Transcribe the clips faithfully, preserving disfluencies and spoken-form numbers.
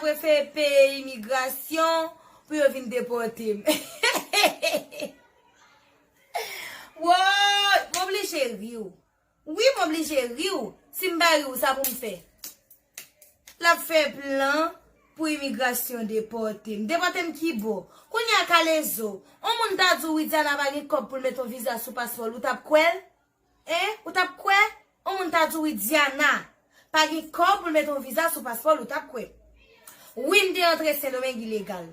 prefere peye imigrasyon pou yo vin depòte m. Woy, m oblije ri w. Wi, m oblije ri w. Si m pa ri w, sa pou m fè? L ap fè plan pou imigrasyon depòte m. Depòte m ki bò? Kounye a Kalezo, yon moun ta di w Widiana pa gen kòb pou l met yon viza sou paspò l, ou t ap kwè l? Hein? Ou t ap kwè? Yon moun ta di w Widiana pa gen kòb pou l met yon viza sou paspò l, ou t ap kwè? Wi, m te antre Sendomeng ilegal.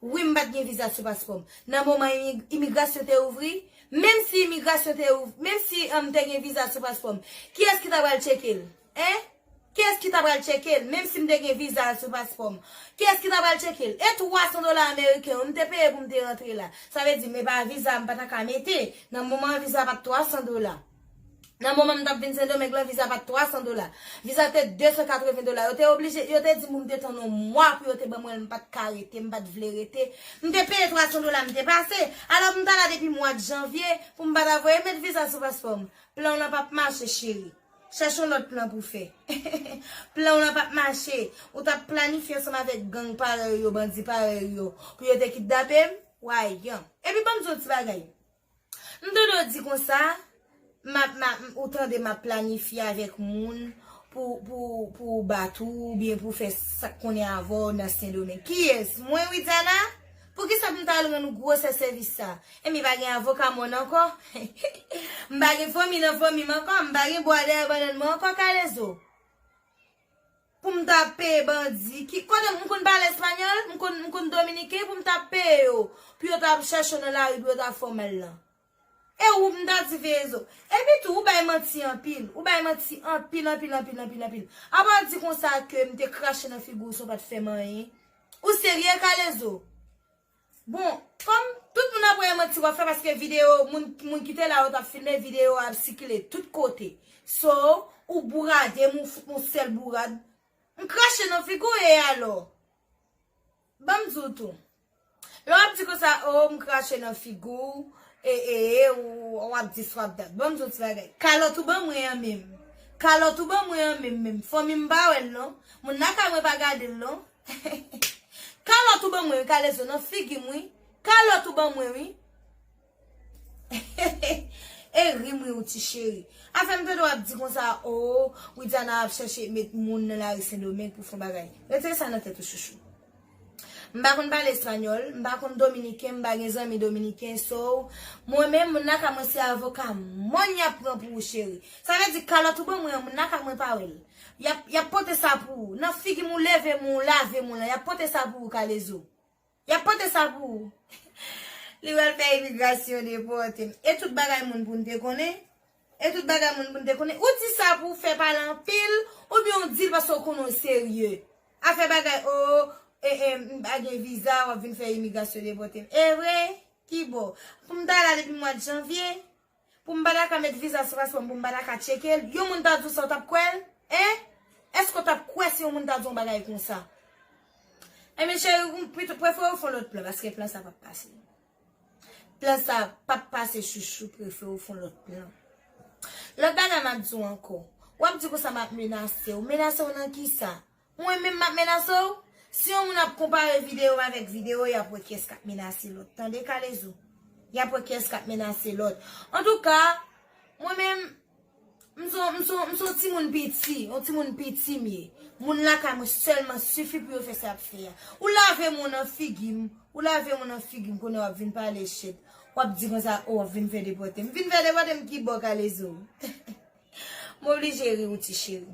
Wi, m pa t gen viza sou paspò m. Nan moman imi- imigrasyon te ouvri, menm si imigrasyon te ouvri, menm si m te gen viza sou paspò m, kiyès ki ta pral tcheke l? Hein? Kiyès ki ta pral tcheke l, menm si m te gen viza sou paspò m? Kiyès ki ta pral tcheke l? E twa san dola ameriken yo, m te peye pou m te rantre la. Sa vle di, men pa viza m pa ta ka mete. Nan moman an, viza pa t twa san dola. Nan moman m t ap vin Sendomeng lan, viza pa t twa san dola. Viza te de san katreven dola. Yo te oblije, yo te di m pou m te tann yon mwa pou yo te ban mwen l, m pa t ka rete, m pa t vle rete. M te peye twa san dola, m te pase. Alò, m t la depi mwa janvye pou m pa ta voye met viza sou paspò m. Plan w lan p ap mache, cheri. Chèche yon lòt plan pou fè. Plan w lan p ap mache. Ou t ap planifye ansanm avèk gang parèy yo, bandi parèy yo, pou yo te kidnape m? Wayan. Epi ban m di w ti bagay. M tande w di konsa, m ap, m ap, ou tande m ap planifye avèk moun pou, pou, pou bat ou, oubyen pou fè sa k konnen avè w nan Sendomeng. Kiyès? Mwen, Widiana? Poukisa pou m ta al rann ou gwosè sèvis sa? Ebyen, pa gen avoka mòn ankò? M pa gen fanmi nan fanmi m ankò? M pa gen bwa dèyè bannann mwen ankò, Kalezo? Pou m ta peye bandi. Ki, kote m konn pale espanyòl, m konn, m konn dominiken, pou m ta peye yo. Pou yo ta ap chèche w nan lari, pou yo ta fè w mal lan. E ou m ta di veye zo. Epi tou, ou bay manti anpil. Ou bay manti anpil, anpil, anpil, anpil, anpil. Apa w di konsa ke m te krache nan figi w san w pa t fè m anyen? Ou serye, Kalezo? Bon, kòm tout moun ap wè e manti w ap fè paske videyo, moun, moun ki te la yo t ap filme, videyo a ap sikile tout kote. So, ou bourade m, ou fout m yon sèl bourad. M krache nan figi w e alò? Ban m di w tou. Lè w ap di konsa, o, m krache nan figi w, e, e, e, ou, w ap di sa w ap dat. Ban m di w ti bagay. Kalòt ou ban mwen an menm. Kalòt ou ban mwen an menm, menm. Fanmi m pa wè l non. Moun lakay mwen pa gade l non. Kalòt ou ban mwen wi, Kalezo, nan figi m wi. Kalòt ou ban mwen wi. E ri m ri w ti cheri. Afè m tande w ap di konsa, o, Widiana ap chèche met moun nan lari Sendomeng pou fè yon bagay. Retire sa nan tèt ou, chouchou. M pa konn pale espanyòl, m pa konn dominiken, m pa gen zanmi dominiken, so, mwen menm, moun lakay mwen se avoka mòn y ap pran pou ou, cheri. Sa vle di kalòt ou ban mwen an, moun lakay mwen pa wè l. Y ap, y ap pote sa pou ou. Nan figi m ou leve m, ou lave m ou lan, y ap pote sa pou ou, Kalezo. Y ap pote sa pou ou. Li pral fè imigrasyon depòte m. E tout bagay moun pou n te konnen? E tout bagay moun pou n te konnen? Ou di sa pou w fè pale anpil, oubyen w di l paske w konnen w serye? Afè bagay, o, e, e, m pa gen viza, w ap vin fè imigrasyon depòte m. E vre? Ki bò? Pou m ta la depi mwa janvye? Pou m pa ta ka met viza sou paspò m, pou m pa ta ka tcheke l, yon moun ta di w sa, w t ap kwè l? Hein? Èske w t ap kwè si yon moun ta di w yon bagay konsa? Ebyen, cheri, ou pito prefere w fè yon lòt plan, paske plan sa p ap pase. Plan sa p ap pase, chouchou, prefere w fè yon lòt plan. Lòt bagay m ap di w ankò, w ap di konsa m ap menase w. Menase w nan kisa? Mwen menm m ap menase w? Si yon moun ap konpare videyo m avèk videyo, y ap wè kiyès k ap menase lòt. Tande, Kalezo? Y ap wè kiyès k ap menase lòt. Antouka, mwen menm, m se yon, m se yon, m se yon timoun piti, yon timoun piti m ye. Moun lakay mwen sèlman sifi pou yo fè sa y ap fè a. Ou lave m ou nan figi m, ou lave m ou nan figi m, kounye a w ap vin pale shit. W ap di konsa, o, w ap vin fè depòte m. Vin fè depòte m ki bò, Kalezo? M oblije ri w, ti cheri.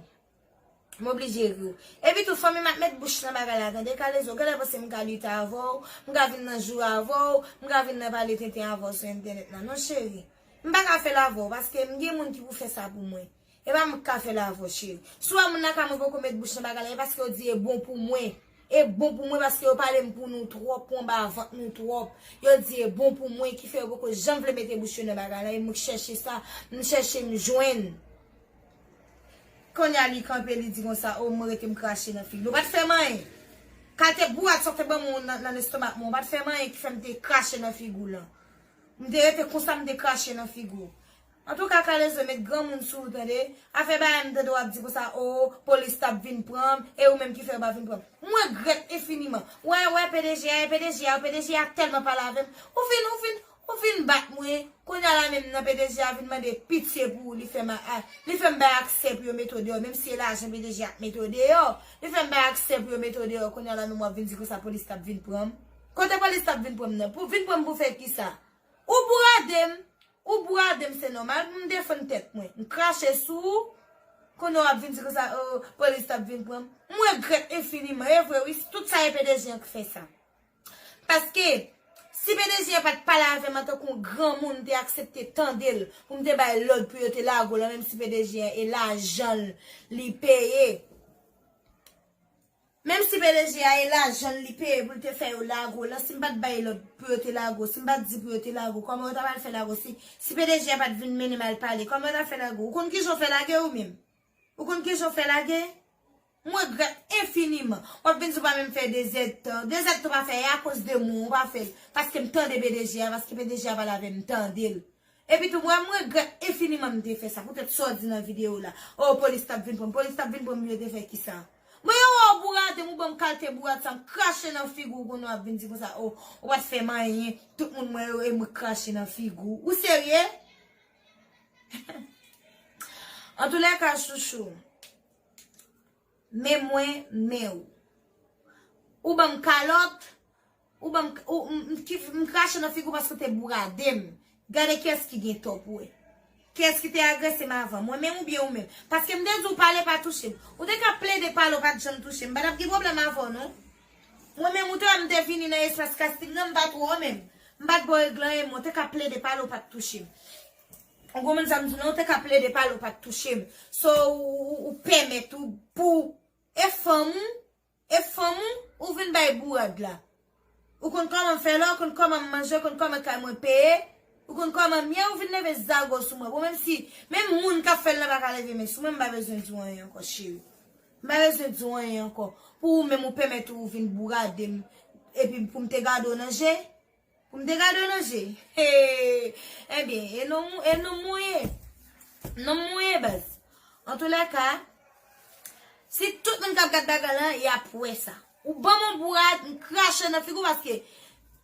M oblije ri w. Epi tou, fanmi m ap met bouch nan bagay la, tande, Kalezo. Genlè panse m ka lite avè w, m ka vin nan joure avè w, m ka vin nan pale tenten avè w sou entènèt la. Non, cheri. M pa ka fè l avè w, paske m gen moun ki pou fè sa pou mwen. E pa mwen k ka fè l avè w, cheri. Si w wè moun lakay mwen poko met bouch nan bagay la, e paske yo di e bon pou mwen. E bon pou mwen paske yo pale m pou nou twòp, pou anba vant nou twòp. Yo di e bon pou mwen, ki fè yo poko janm vle mete bouch yo nan bagay la. E mwen k chèche sa, m chèche m jwenn. Kounye a li kanpe, li di konsa, o, mwen rete m krache nan figi l. Ou pa t fè m anyen. Kalite bourad sa w te ban mwen nan, nan lestomak mwen, ou pa t fè m anyen ki fè m te krache nan figi w lan. M te rete konsa, m te krache nan figi w. Antouka, Kalezo, met granmoun sou ou, tande. Afè bagay m tande w ap di konsa, o, polis t ap vin pran m, e ou menm ki fè yo pa vin pran m. M regrèt enfiniman. Wè, wè, P D G a, e P D G a, P D G a tèlman pale avè m. Ou fin, ou fin, ou fin bat mwen. Kounye a la menm nan P D G a vin mande pitye pou ou, li fè m a, a, li fè m bay aksè pou yo mete w deyò, menm si e lajan P D G a ap mete w deyò. Li fè m bay aksè pou yo mete w deyò. Kounye a la menm w ap vin di konsa polis t ap vin pran m. Kote polis t ap vin pran m nan? Pou vin pran m pou fè kisa? Ou bourade m. Ou bourade m, se nòmal pou m defann tèt mwen. M krache sou ou, kounye a w ap vin di konsa, o, polis t ap vin pran m. M regrèt enfiniman. E vre, wi, tout sa e P D G an k fè sa. Paske, si P D G an pa t pale avè m antanke yon granmoun, m te aksepte tande l, pou m te bay lòd pou yo te lage w lan, menm si P D G an e lajan l li peye. Menm si P D G a e lajan l li peye pou l te fè yo lage w lan, si m pa t bay lòd pou yo te lage w, si m pa t di pou yo te lage w, kòman yo ta pral fè lage w? Si, si P D G a pa t vin mennen m al pale, kòman yo ta fè lage w? Ou konn kijan w fè lage ou menm? Ou konn kijan w fè lage? M regrèt enfiniman. W ap vin di w pa menm fè de zèdtan. De zèdtan w pa fè, e akoz de mwen w pa fè l. Paske m tande P D G a, paske P D G a pale avè m, m tande l. Epi tou, mwen, m regrèt enfiniman m te fè sa. Poutèt sa w di nan videyo la. O, polis t ap vin pran m. Polis t ap vin pran m, yo te fè kisa? Mwen, yo wè w bourade m, ou ban m kalte bourad sa, m krache nan figi w, kounye a w ap vin di konsa, o, ou pa t fè m anyen, tout moun mwen yo, e mwen krache nan figi w. Ou serye? Antoulèka, chouchou, men mwen, men w. Ou ban m kalòt, ou ban m, ou, m, m, ki, m krache nan figi w paske w te bourade m. Gade kiyès ki gen tò pou wè. Kiyès ki te agrese m avan, mwen menm oubyen ou menm? Paske m te di w pale pa touche m. Ou te ka plede pale, w pa t janm touche m. M pa t ap gen pwoblèm avè w, non. Mwen menm, ou te wè m te vini nan espas kastik nan, m pa t wè w menm. M pa t ba w règle anyen, men w te ka plede pale, w pa t touche m. Ou konprann sa m di w, non, w te ka plede pale, w pa t touche m. So, ou, ou, ou pèmèt ou, pou, e fanm ou, e fanm ou, ou vin bay bourad la. Ou konn kòman m fè la, ou konn kòman m manje, ou konn kòman kay mwen peye, ou konn kòman m ye, ou vin leve zago sou mwen. Bon, menm si, menm moun k ap fè l la pa ka leve men sou mwen, m pa bezwen di w anyen ankò, cheri. M pa bezwen di w anyen ankò. Pou ou menm, ou pèmèt ou vin bourade m, epi pou m te gade w nan je, pou m te gade w nan je. Hey! Ebyen, e non, e non mwen ye. Non mwen ye, baz. Antoulèka, si tout moun k ap gad bagay lan, y ap wè sa. Ou ban m yon bourad, m krache nan figi w paske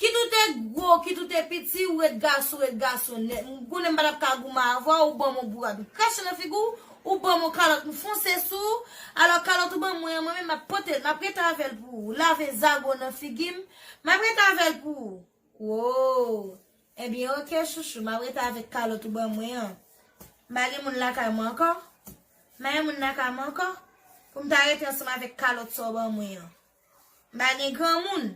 kit ou te gwo, kit ou te piti, ou ret gason, ret gason nèt. M konnen m pa t ap ka goumen avè w, ou ban m yon bourad, m krache nan figi w, ou ban m yon kalòt, m fonse sou w. Alò, kalòt ou ban mwen an, mwen menm, m ap pote l, m ap rete avè l pou ou. Lave zago nan figi m, m ap rete avè l pou ou. Wo! Ebyen, oke, chouchou, m ap rete avèk kalòt ou ban mwen an. M pa gen moun lakay mwen ankò. M pa gen moun lakay mwen ankò. Pou m ta rete ansanm avèk kalòt sa w ban mwen an. M pa gen granmoun.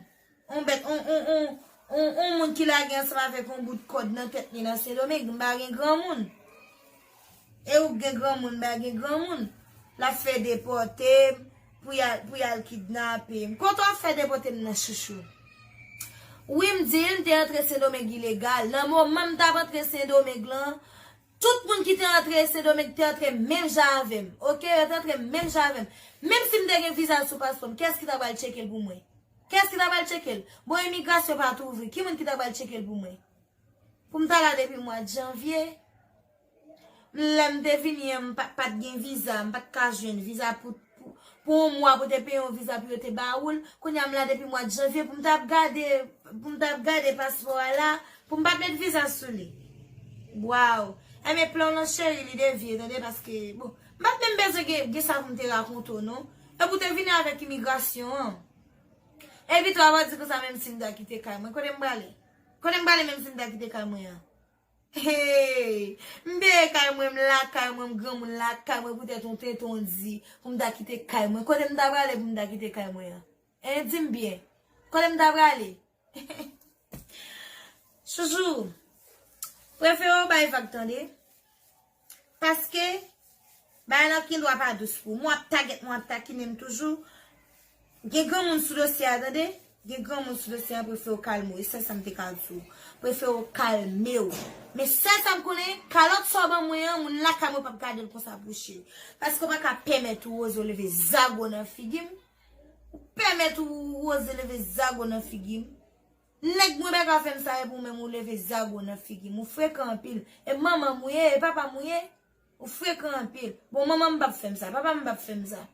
On bèt, on, on, on, on, on moun ki lage ansanm avèk on bout kòd nan tèt li nan Sendomeng. M pa gen granmoun. E ou k gen granmoun, m pa gen granmoun. L ap fè depòte m, pou y al, pou y al kidnape m. Kote w ap fè depòte m nan, chouchou? Wi, m di l, m te antre Sendomeng ilegal. Nan moman m t ap antre Sendomeng lan, tout moun ki te antre Sendomeng te antre menm jan avè m. Oke, yo te antre menm jan avè m. Menm si m te gen viza sou paspò m, kiyès ki ta pral tcheke l pou mwen? Kiyès ki ta pral tcheke l? Bon, imigrasyon pa t ouvri. Ki moun ki ta pral tcheke l pou mwen? Pou m ta la depi mwa janvye. Lè m te vini an, m pa, pa t gen viza, m pa t ka jwenn viza pou, pou, pou yon mwa pou te peye yon viza pou yo te ba ou l. Kounye a m la depi mwa janvye pou m t ap gade, pou m t ap gade paspò a la, pou m pa t met viza sou li. Waw! Enben plan w lan cheri, li devye, tande, paske, bon, m pa t menm bezwen gen, gen sa pou m te rakonte w, non. Epi w te vini avèk imigrasyon an. Epi tou, w ap di konsa menm si m ta kite kay mwen. Kote m prale? Kote m prale menm si m ta kite kay mwen an? Hey! M peye kay mwen, m lakay mwen, m granmoun lakay mwen, poutèt yon tenten w di pou m ta kite kay mwen. Kote m ta prale pou m ta kite kay mwen an? Hein, di m byen. Kote m ta prale? Chouchou, prefere w bay vag, tande. Paske, bagay lan gen dwa pa dous pou ou. Mwen ap tagèt, mwen ap takinen m toujou. Gen granmoun sou dosye a, tande. Gen granmoun sou dosye a, prefere w kalme w. E sèl sa m te ka di w. Prefere w kalme w. Men sèl sa m konnen, kalòt sa w ban mwen an, moun lakay mwen p ap gade l konsa pou cheri. Paske w pa ka pèmèt ou oze w leve zago nan figi m. Ou pèmèt ou oze leve zago nan figi m. Nèg mwen pa ka fè m sa, epi ou menm ou leve zago nan figi m. Ou frekan anpil. E manman m ou ye, e papa m ou ye. Ou frekan anpil. Bon, manman m p ap fè m sa, papa m p ap fè m sa.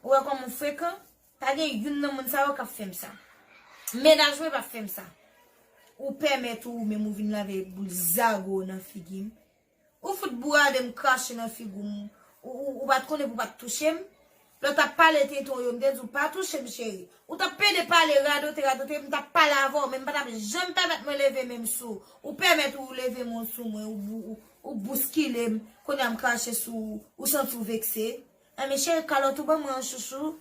Ou wè kòman ou frekan? Pa gen youn nan moun sa yo k ap fè m sa. Mennaj mwen p ap fè m sa. Ou pèmèt ou menm ou vin lave boul zago nan figi m. Ou fout bourade m, krache nan figi w. Ou, ou, ou pa t konnen pou w pa t touche m. Lè w t ap pale tenten w yo, m te di w pa touche m, cheri. Ou t ap pede pale, radote, radote, m t ap pale avè w, men m pa t ap janm pèmèt mwen leve men m sou ou. Ou pèmèt ou leve men w sou mwen, ou, ou, ou, ou bouskile m, kounye a m krache sou ou, ou santi w vekse. Enben, cheri, kalòt ou ban mwen an, chouchou.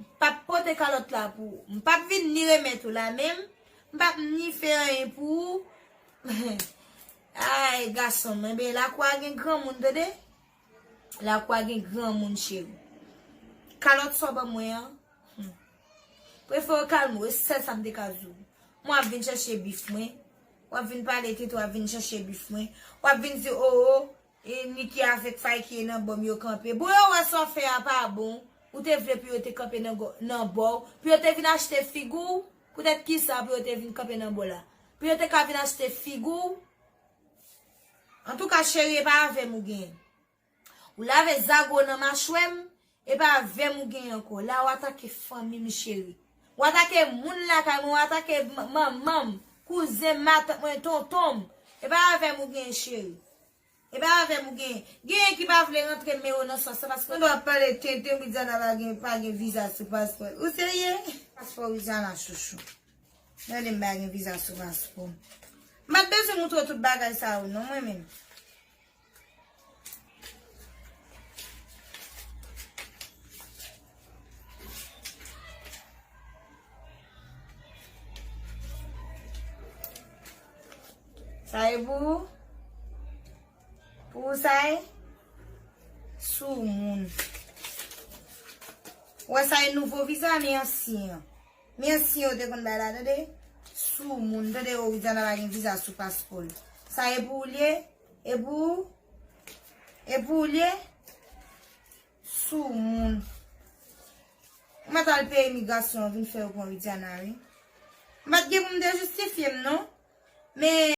M p ap pote kalòt la pou ou. M p ap vin ni remèt ou la menm. M p ap ni fè anyen pou ou. Ay, gason m, enben, lakou a gen granmoun, tande? Lakou a gen granmoun, cheri. Kalòt sa w ban mwen an, hmm. Prefere w kalme w, e sèl sa m te ka di w. Mwen ap vin chèche bif mwen. W ap vin pale tenten, w ap vin chèche bif mwen. W ap vin di, o, o, e Niki avèk Fayki nan bò m yo kanpe. Bon, yo wè sa w fè a pa bon. Ou te vle pou yo te kanpe nan gò-, nan bò w. Pou yo te vin achte figi w. Poutèt kisa pou yo te vin kanpe nan bò la? Pou yo te ka vin achte figi w. Antouka, cheri, e pa avè m ou genyen. Ou lave zago nan machwè m, e pa avè m ou genyen ankò. La, w atake fanmi m, cheri. W atake moun lakay mwen, w atake m-, manman m, kouzen m, matant mwen, tonton m. E pa avè m ou genyen, cheri. E pa avè m ou genyen. Genyen ki pa vle rantre men yo nan sòs la, paske pandan w ap pale tenten, Widiana pa gen, pa gen viza sou paspò l. Ou serye? Paspò Widiana, chouchou. Gade m pa gen viza sou paspò m. M pa t bezwen moutre w tout bagay sa yo, non, mwen menm. Sa e pou ou? Pou ou sa e? Soumoun. Ou wè sa e nouvo viza, men ansyen an. Men ansyen yo te konn bay la, tande? Soumoun, tande, o, Widiana pa gen viza sou paspò l. Sa e pou ou l ye? E pou ou? E pou ou l ye? Soumoun. Ou mèt al peye imigrasyon an vin fè yo pran Widiana, wi. M pa t gen pou m te jistifye m, non. Men